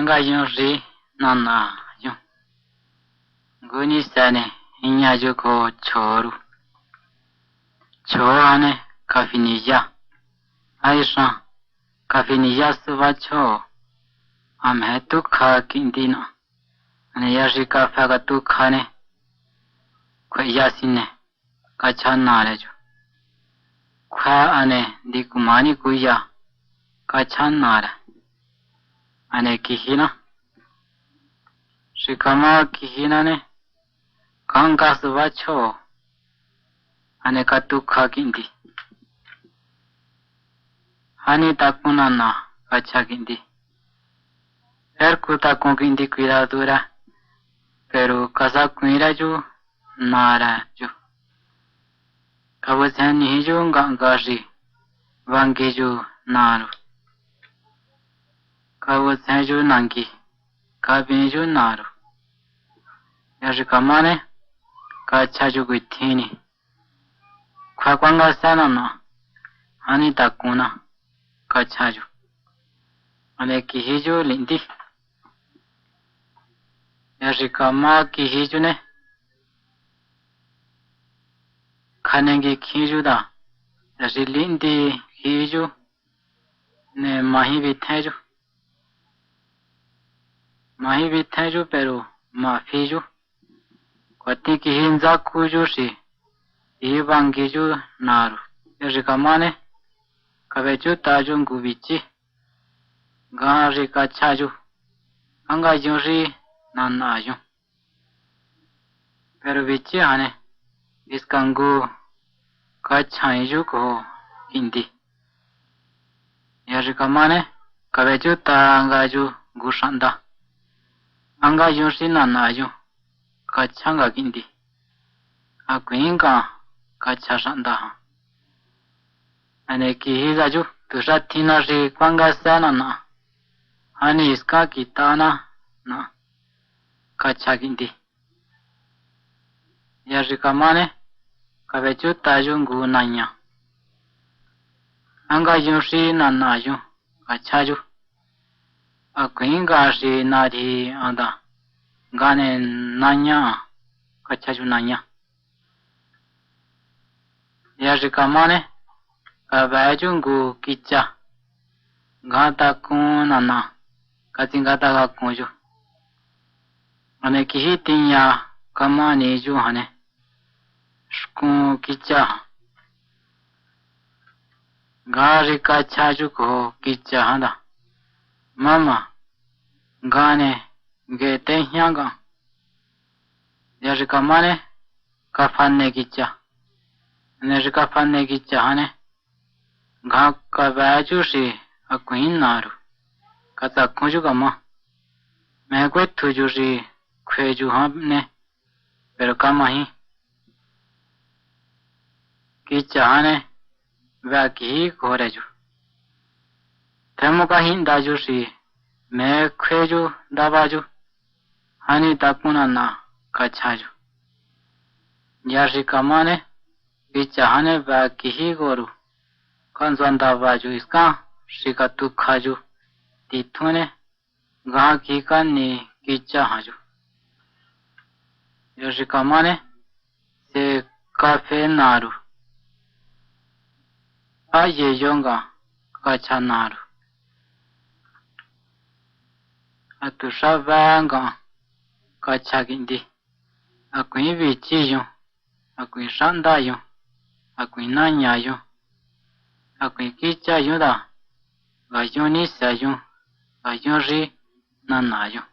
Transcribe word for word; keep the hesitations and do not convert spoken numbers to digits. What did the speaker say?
Ngayun xi nana yun. Ngu ni së ne, hiña yu cojo chjo ru. Chjo jan ne, kafiniya. Ai xan, kafiniya suva chjo. A meje tukja quihndi na. Hane ya xi kafa katukja ne, khueya sine, kacha na rë yu. Khuë ane ndi cuma ni cuya, kacha na rë. Ane quiji na. Xi camá quiji na ne, canga suva chjo. Ane katukja quihndi. Jani takun nana, kacha quihndi. Ercu takun quihndi cuidadu rë, peru casacuin rë yu na rë yu. Cavutsjen niji yu ngahnga xi vangui yu na ru. Cavutsjen yu nangui, cavin yu na ru. Ya xi camá ne, cacha yu cuitjin ni. Cjua cuangasë nana, jani takun na, cacha yu. Hane quiji yu lihndi. Ya xi camá quiji yu ne, kjane ngi kjin yu ta, ya xi lihndi ji yu ne, maji vitjen yu. Maji vitjen yu peru ma fi yu. Cuatjin quiji ntsacu yu xi quiji vangui yu na ru. Ya xi camá ne, cavechuta yu ngu vichí. Ngajan xi cacha yu, a ngayun xi nana yun. Peru vichí jan ne, hisca ngu cachjain yu cojo quihndi. Ya xi camá ne, cavechuta nga yu ngu xahndá. A ngayun xi nana yun, cacha nga quihndi. Hacuiin nga cacha xahndá jan. Hane quiji sa yu, tuxa tjin na xi cuangasë nana. Jani hiscan quita na na, cacha quihndi. Ya xi camá ne, cavechuta yu ngu naña. A ngayun xi nana yun, cacha yu. Hacuiin nga xi na rhi anda, ngane naña, cacha yu naña. Ya xi camá ne, cavëë yu ngu quicha. Ngajan takun nana, catsingatacakun yu. Hane quiji tiña camá ni yu jan ne, xcun quicha jan. Ngajan xi cacha yu cojo quicha jan ta, mama, ngane ngue tejña ngahan. Ya xi camá ne, cafane quicha. Hane xi cafane quicha jan ne, ngajan cavëë yu xi hacuiin na ru, catsacun yu camá. Meje cuetju yu xi cjue yu jan ne, peru camaji. Quicha jan ne, vëë quiji cojo rë yu. Tjemu cajihndayuu xi me cjueyu ndava yu, jani tacun nana cachja yu. Hya xi camá ne, vicha jan ne, vëë quijí cojo ru cjuantsua ndava yu, hiscan xi catukja yu titjun ne, ngajan quiji cani quicha jan yu. Hya xi camá ne, se cafe na ru, a yeyo ngahan cachja na ru, a tuxa vë ngahan cachja quihndi, a cuiin vichi yun, a cuiin xahndayun, a cuiin nañayun, a cuiin quichayun ta, ngayun nisayun, ngayun xi nanayun.